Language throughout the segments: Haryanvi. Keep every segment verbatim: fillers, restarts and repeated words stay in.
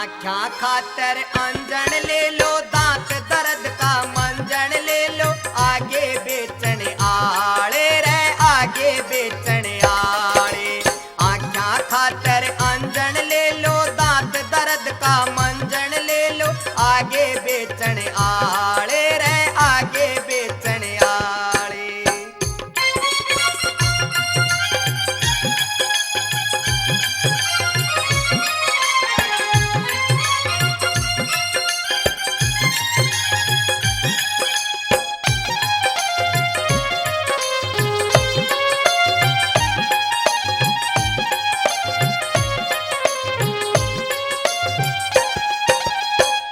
आख्या खातर अंजन ले लो, दांत दर्द का मंजन ले लो, आगे बेचने आले रे, आगे बेचने आले। आख्या खातर अंजन ले लो, दांत दर्द का मंजन ले लो, आगे बेचने आले रे, आगे बेचने आले।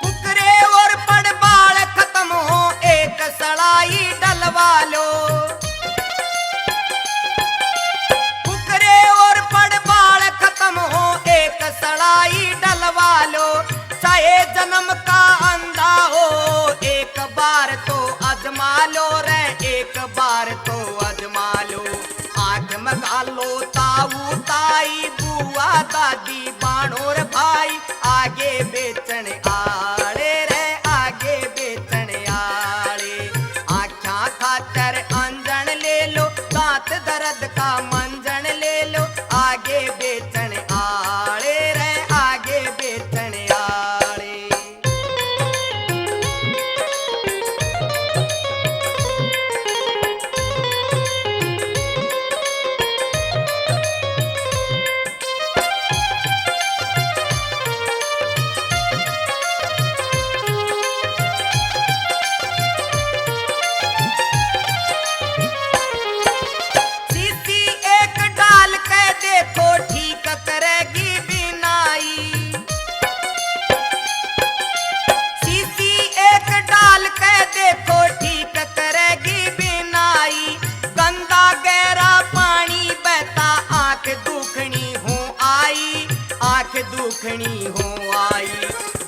कुकरे और पड़बाल खत्म हो, एक सड़ाई डलवा लो। कुकरे और पड़बाल खत्म हो, एक सड़ाई डलवा लो। चाहे जन्म का अंधा हो, एक बार तो आजमा लो रे, एक बार तो आजमा लो। आंख में घालो ताऊ ताई, बुआ दादी, बाणो रे भाई, आगे बेचने आले रे, आगे बेचने आले। आख्या खातर अंजन ले लो, दांत दर्द का मंजन ले लो, आगे बेचने आले रे, आगे बेचने आले। सीसी एक डाल के देखो, ठीक करेगी बिनाई। सीसी एक डाल के देखो, ठीक करेगी बिनाई। गंदा गहरा पानी बहता, आंख दुखनी हो आई, आंख दुखनी हो आई।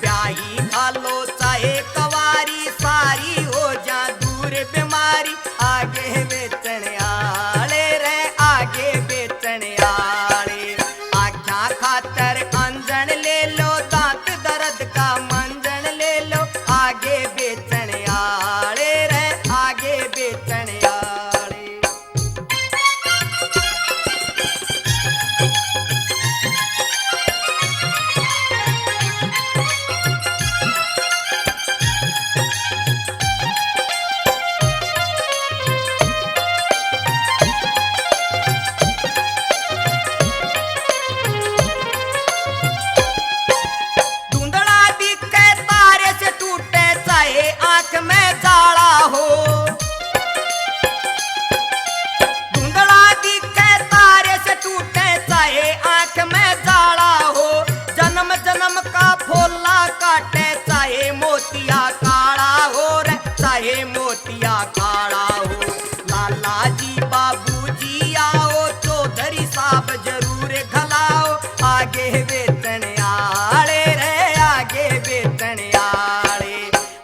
ब्याही घालो चाहे कवारी, सारी हो जा दूर बीमारी। आगे बेचने आले रे, आगे बेचने आले। आख्या खातर अंजन ले लो, दांत दर्द का मंजन ले लो। आगे बेचने आले रे, आगे बेचने आले। धुंधला दिखे तारे से टूटे, चाहे आंख में जाला हो। धुंधला दिखे तारे से टूटे, चाहे आंख में जाला हो। जन्म जन्म का फोला काटे, चाहे मोतिया काला हो रे, चाहे मोतिया काला हो। लाला जी बाबू जी आओ, चौधरी साहब जरूर घलाओ। आगे बेचने आले रे, आगे बेचने आले।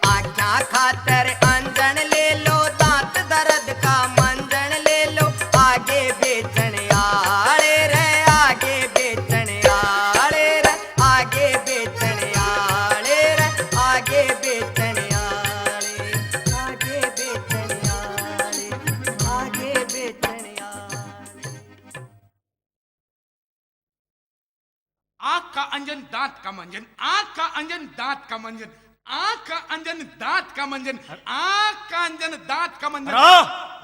आख्या खातर अंजन ले लो, दांत दर्द का मंजन ले लो। आगे बेचने आले रे, आगे बेचने आले रे, आगे बेचने आले रे, आगे बेचने आले, आगे बेचने आले, आगे बेचने आले। आंख का अंजन, दांत का मंजन, आंख का अंजन, दांत का मंजन, आंख का अंजन, दांत का मंजन, आंख का अंजन, दांत का मंजन। अरे,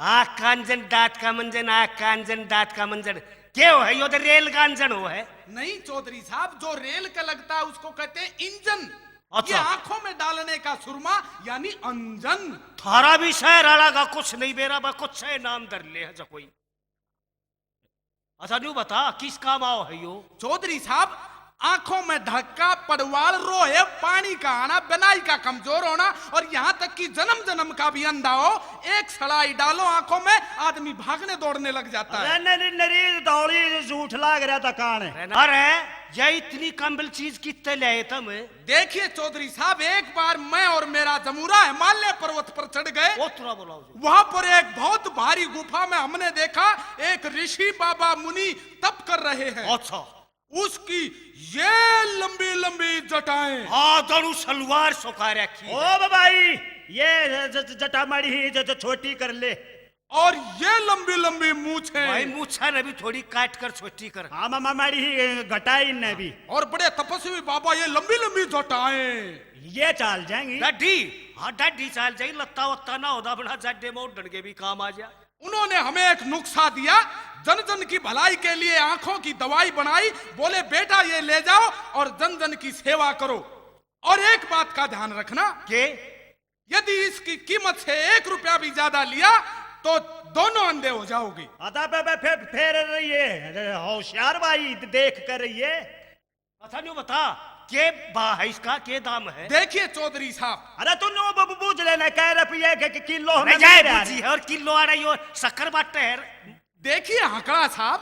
आंख का अंजन, दांत का मंजन, आंख का अंजन, दांत का मंजन। के हो है यो? तो रेल का अंजन हो है। नहीं चौधरी साहब, जो रेल का लगता है उसको कहते हैं इंजन। अच्छा। ये आंखों में डालने का सुरमा यानी अंजन। थारा भी शहर आला का कुछ नहीं बेरा, बा कुछ है नाम धर ले है जो कोई। अच्छा, न्यू बता, किस काम आओ है यो? चौधरी साहब, आंखों में धक्का, पड़वाल, रोहे, पानी का आना, बिनाई का कमजोर होना और यहाँ तक कि जन्म जन्म का भी अंधा हो, एक सलाई डालो आंखों में, आदमी भागने दौड़ने लग जाता है। अरे नरी नरी दौड़ी, झूठ लाग रहा था कान। अरे, ये इतनी कम्बल चीज कितने ले आए तुम? देखिए चौधरी साहब, एक बार मैं और मेरा जमूरा हिमालय पर्वत पर चढ़ गए। ओ, थोड़ा बोलाओ जी। वहां पर एक बहुत भारी गुफा में हमने देखा, एक ऋषि बाबा मुनि तप कर रहे हैं। अच्छा। उसकी ये लंबी लंबी जटाएं। हाँ, दोनों सलवार सुखा रखी ओ है। भाई, ये ज-, ज-, जटा माड़ी ही ज-, ज-, छोटी कर ले। और ये लंबी लंबी मूछें। भाई, मूछा ने भी थोड़ी काट कर छोटी कर। हाँ, मामा माड़ी ही घटाई ने भी। और बड़े तपस्वी बाबा, ये लंबी लंबी जटाएं। ये चाल जाएंगी। डाडी, हाँ, डाडी चाल जाएगी, लत्ता वत्ता ना होता, अपना जाडे में उड्डन के भी काम आ जा। उन्होंने हमें एक नुस्खा दिया, जन जन की भलाई के लिए आंखों की दवाई बनाई। बोले, "बेटा, ये ले जाओ और जन जन की सेवा करो।" और एक बात का ध्यान रखना, के? यदि इसकी कीमत से एक रुपया भी ज्यादा लिया तो दोनों अंधे हो जाओगे। अदा बे, बे, फे-, फेर रही है। अरे होशियार भाई, देख कर रही है। अच्छा, न्यू बता, के भाव है इसका, के दाम है? देखिए चौधरी साहब। अरे तू न्यू ब-, ब-, बूझ लेना, कै रुपये के, के किलो में नहीं जाए मेरे बूझी है, और किलो आ रही हो, शक्कर बाटे है। देखिए हकड़ा साहब।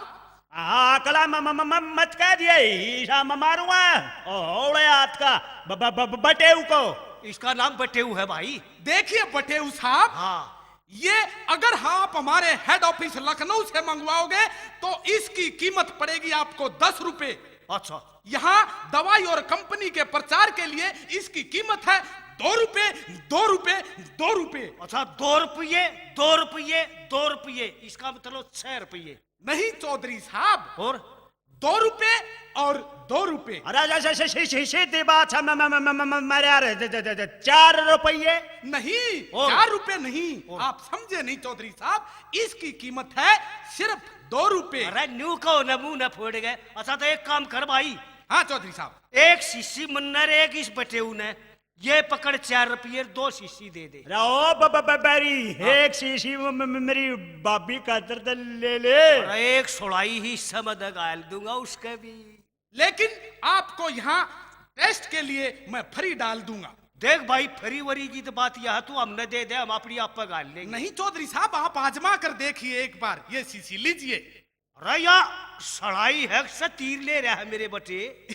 हाँ, हकड़ा म-, म-, म-, म-, मत कह दिए, ईशा म-, मारूंगा। ओ, ओले हाथ का ब-, ब-, ब-, ब-, बटेऊ को। इसका नाम बटेऊ है भाई। देखिए बटेऊ साहब। हाँ। ये अगर आप हमारे हेड ऑफिस लखनऊ से मंगवाओगे तो इसकी कीमत पड़ेगी आपको दस रुपए। अच्छा। यहाँ दवाई और कंपनी के प्रचार के लिए इसकी कीमत है दो रुपए, दो रुपए, दो रुपए। अच्छा, दो रुपये, दो रुपये, दो रुपये, इसका मतलब छह रुपये। नहीं चौधरी साहब, और? दो रुपए और दो रुपए। अरे, अरे, अरे, सी-, सी-, सी-, सीधी बात है, म-, म-, म-, म-, म-, मेरे यार, ज-, ज-, ज-, ज-, चार रुपये। नहीं, और? चार रुपए नहीं, और? आप समझे नहीं चौधरी साहब, इसकी कीमत है सिर्फ दो रुपए। अरे, न्यू कहो ना, मुंह ना फोड़ गए। अच्छा, तो एक काम कर भाई। हाँ चौधरी साहब। एक शीशी मन्नर, एक इस बटेऊ ने, ये पकड़, चार रुपये, दो शीशी दे दे। रहो ब-, ब-, ब-, बैरी, हाँ। एक शीशी म-, म-, म-, मेरी भाभी खातर तो ले ले। अरे, एक सुलाई ही समझ गाल दूंगा उसके भी। लेकिन आपको यहाँ टेस्ट के लिए मैं फ्री डाल दूंगा। देख भाई, फ्री वरी की तो बात यह, तू हमने दे दे, हम अपनी आप पे गाल लेंगे। नहीं चौधरी साहब, आप आजमा कर देखिए एक बार, ये शीशी लीजिए। अरे या सलाई है, से तीर ले रहा है मेरे बटे।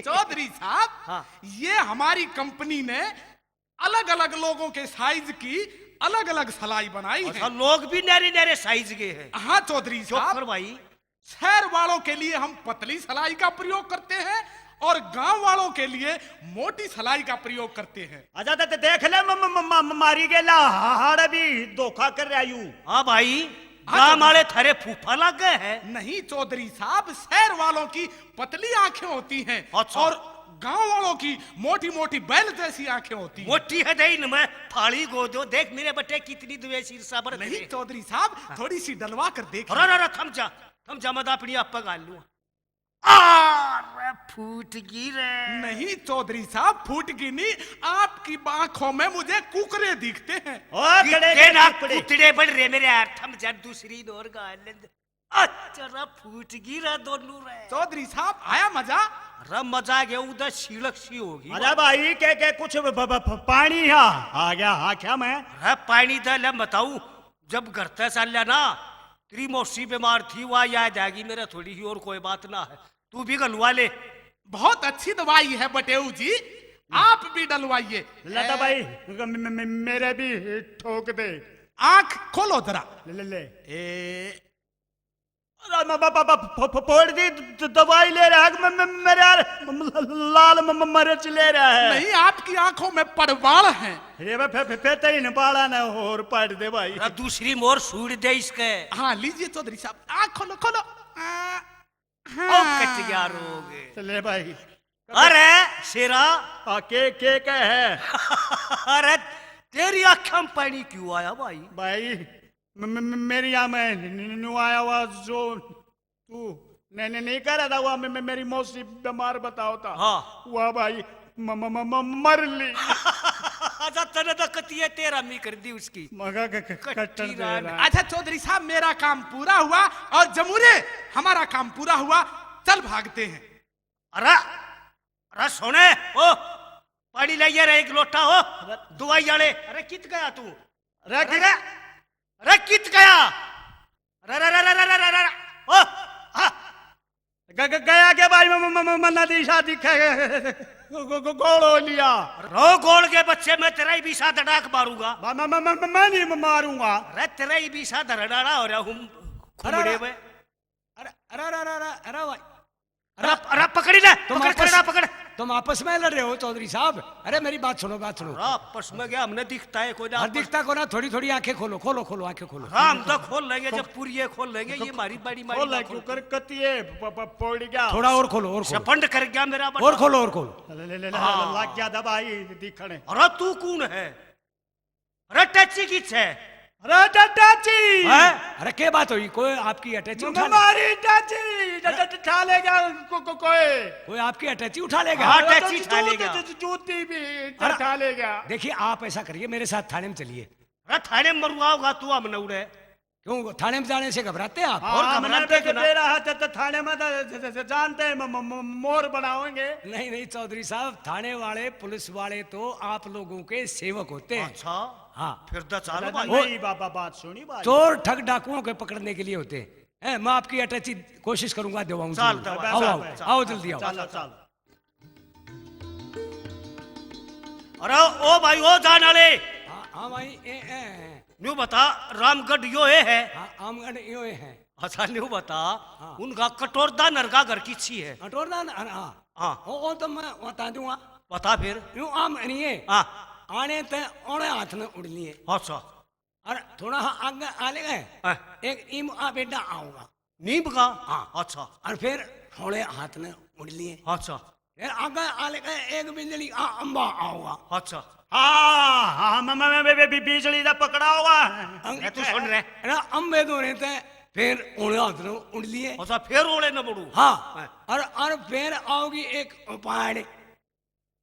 चौधरी साहब, हाँ। ये हमारी कंपनी ने अलग-अलग लोगों के साइज की अलग-अलग सलाई बनाई अच्छा, है। लोग भी नरे नरे साइज के हैं। हाँ चौधरी साहब। क्यों भाई? शहर वालों के लिए हम पतली सलाई का प्रयोग करते हैं और गांव वालों के लिए मोटी सलाई का प्रयोग करते हैं। अच्छा, तो, तो देख ले, म-, म-, म-, म-, मारी गेला, हाड़ भी धोखा कर रहा यू। हाँ भाई, हाँ, गांव तो वाले थारे फूफा लग गए हैं। नहीं चौधरी साहब, शहर वालों की पतली आंखें होती हैं अच्छा। और गांव वालों की मोटी मोटी बैल जैसी आंखें होती हैं। मोटी है दे इनमें फाली गो दो, देख मेरे बटे कितनी दुए शीर्षा बढ़ नहीं गई। चौधरी साहब, हाँ। थोड़ी सी डलवा कर देखिए। अरे, अरे, अरे, थम जा, थम जा, मैं तो अपनी आप पे गाल लूं। अरे फूट गई रे। नहीं चौधरी साहब, फूट गई नहीं, आपकी आंखों में मुझे कुकरे दिखते हैं। ओ, दिखते कड़े ना, कुकड़े। कुतड़े बढ़ रहे मेरे यार, थम जा दूसरी नोर गाल लेंदे। अच्छा रे, फूट गई रे दोनों रे। चौधरी साहब, आया मजा? अरे मजा आ गया, उधर सिलक सी होगी। अरे भाई, के, के कुछ ब-, ब-, ब-, पानी है? आ गया, हाँ क्या मैं? अरे पानी दे ले, बताऊं, जब घर तै चाल्या ना, तेरी मौसी बीमार थी, वह याद आ गई मेरा थोड़ी ही, और कोई बात ना है। तू भी गलवा ले। बहुत अच्छी दवाई है बटेऊ जी, आप भी डलवाइए। लता ए- भाई, म-, म-, म-, मेरे भी ठोक दे। आंख खोलो जरा। ले, ले, ले। ए- अरे, म-, ब-, ब-, ब-, फ-, फ-, फोड़ दी द-, दवाई ले रहा है, म-, म-, मेरे यार, म-, म-, लाल म-, म-, मिर्च ले रहा है। नहीं, आपकी आंखों में पड़वाल हैं। ये बे, फे-, फे-, फे-, तेरी न बाला ना और पड़ दे भाई। अरे, दूसरी मोर सूड़ दे इसके। हाँ, लीजिए चौधरी साहब, आंख खोलो, खोलो। आ, ओ, हाँ। कट गया रोग। चले भाई। अरे शेरा। हाँ, के, के, के है? अरे तेरी आँखों में पानी क्यों आया भाई? भाई, म-, म-, म-, मेरी यहाँ में न-, न-, न्यू आया हुआ जो तू ने, ने, नहीं कह रहा था, वहाँ में, में मेरी मौसी बीमार बताओ था। हाँ। वह भाई म-, म-, म-, म-, मर ली। अच्छा, तने तो कती है, तेरा मी कर दी उसकी। मगा क-, क-, कट्टी कट्टर दे रांड। रहा है। अच्छा चौधरी साहब, मेरा काम पूरा हुआ और जमूरे, हमारा काम पूरा हुआ, चल भागते हैं। अरे, अरे सोने, ओ, पानी लाइए रे एक लोटा, ओ, दवाई वाले। अरे कित गया तू? अरे अरे, कित अरे, अरे कित गया? अरे, अरे, अरे, ओ, हाँ। ग-, ग-, गया के भाई, म-, म-, म-, मन्ना दी शादी खे-, गो-, गो-, गो-, गोल हो लिया। रो गोल के बच्चे, मैं तेरा ही बीसा धड़ाक मारूंगा। म-, म-, म-, म-, म-, मैं नहीं म-, मारूंगा। अरे तेरा ही बीसा धड़ाड़ा हो रहा हूँ, अरे, खुमड़े अरे, में। अरे, अरे, अरे, अरे, अरे, अरे भाई। अरे, अरे, पकड़ी ले, तुम पकड़, आपस, खड़ा पकड़। तुम आपस में लड़ रहे हो चौधरी साहब। अरे, मेरी बात सुनो, बात सुनो। अरे, आपस में क्या, हमने दिखता है कोई ना अरे, आपस दिखता को ना, थोड़ी थोड़ी आंखें खोलो, खोलो, खोलो, आंखें खोलो। अरे, हम तो खोल लेंगे, जब पूरी ये खोल लेंगे, ये मारी बड़ी, मारी खोल ना ले, खोल। क्यों कर कती है, प-, प-, पड़ गया। थोड़ा और खोलो, और खोलो। बंद कर गया मेरा बंदा। और खोलो, और खोलो। ले, ले, ले, ले, हाँ। लग गया दवाई दिखने। अरे, तू कौन है? अरे, टैची की छे? अरे, ट-, टैची। हैं? अरे, के बात हुई? कोई आपकी अटैची उठा ले? हमारी टैची, ट-, ट-, ट-, उठा ले गया को-, को-, कोई। कोई आपकी अटैची उठा ले गया? हाँ, अरे, टैची जू-, उठा ले जू-, गया। जू-, जू-, जूती भी अरे, उठा ले गया। देखिए, आप ऐसा करिए, मेरे साथ थाने में चलिए। अरे, थाने में मरुआ होगा तू, हम न उड़े। क्यों, थाने में जाने से घबराते हैं आप? हाँ, और घबराते क्यों ना? तेरा हाथ तो थाने में तो ज-, ज-, ज-, जानते हैं, म-, म-, म-, मोर बनाओगे। नहीं, नहीं, चौधरी साहब, थाने वाले, पुलिस वाले तो आप लोगों के सेवक होते हैं। अच्छा। हाँ। फिर तो चालो भाई। नहीं बाबा, बात सुनी भाई। चोर ठग डाकुओं के पकड़ने के लिए होते हैं। हैं, मैं आपकी अटैची कोशिश करूंगा, दिवाऊं चल, जरूर। दवा, आओ, चल, आओ, चल। आओ, जल्दी आओ। चलो, चलो। अरे ओ भाई, ओ जान वाले। हाँ, हाँ भाई, ए, ए, ए। न्यू बता, रामगढ़ यो ए है? हाँ, रामगढ़ यो ए है। अच्छा, न्यू बता, हाँ। उनका कटोरदा नरका घर की छी है? कटोरदा न-, हाँ। हाँ। ओ, ओ तो मैं बता दूंगा। बता फिर। यूं आम नहीं है। हाँ। आने ते ओने हाथ में उड़ लिए। अच्छा। और थोड़ा हाँ आगे आ ले गए, हाँ। एक नीम का पेड़ा आओगा। नीम का? हाँ। अच्छा। और फिर थोड़े हाथ में उड़ लिए। अच्छा। फिर आगे आ ले गए, एक बिजली का अम्बा आओगा। अच्छा। हाँ, हाँ, म-, म-, म-, बि-, बि-, बिजली का पकड़ा होगा। अंग-, ए, तू सुन रहे? ना, अम्बे तो रहते, फिर ओले हाथ में उड़ लिए। अच्छा, फिर ओले न बड़ू। हाँ। हाँ। और, और फिर आओगी एक पाड़।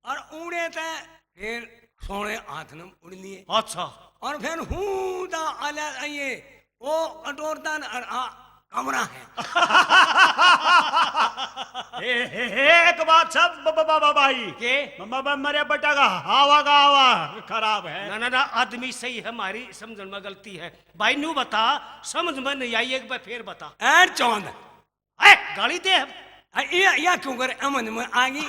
और उड़े ते फिर सोने हाथ में उड़ लिए। अच्छा। और फिर हूँ दा आला आइए, वो कटोरता न, और आ कमरा है। ए, हे, हे, एक बात सब ब-, ब-, ब-, ब-, भाई। के? म-, म-, मरे बेटा का हवा का हवा खराब है। ना, ना, ना, आदमी सही है, हमारी समझण में गलती है। भाई, न्यू बता, समझ में नहीं आई, एक बार फिर बता। एंड चौंद। ए, गाली दे। आ, या, या क्यों करे? अमन में आ गई।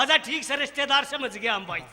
अच्छा, ठीक से रिश्तेदार समझ गया हम भाई।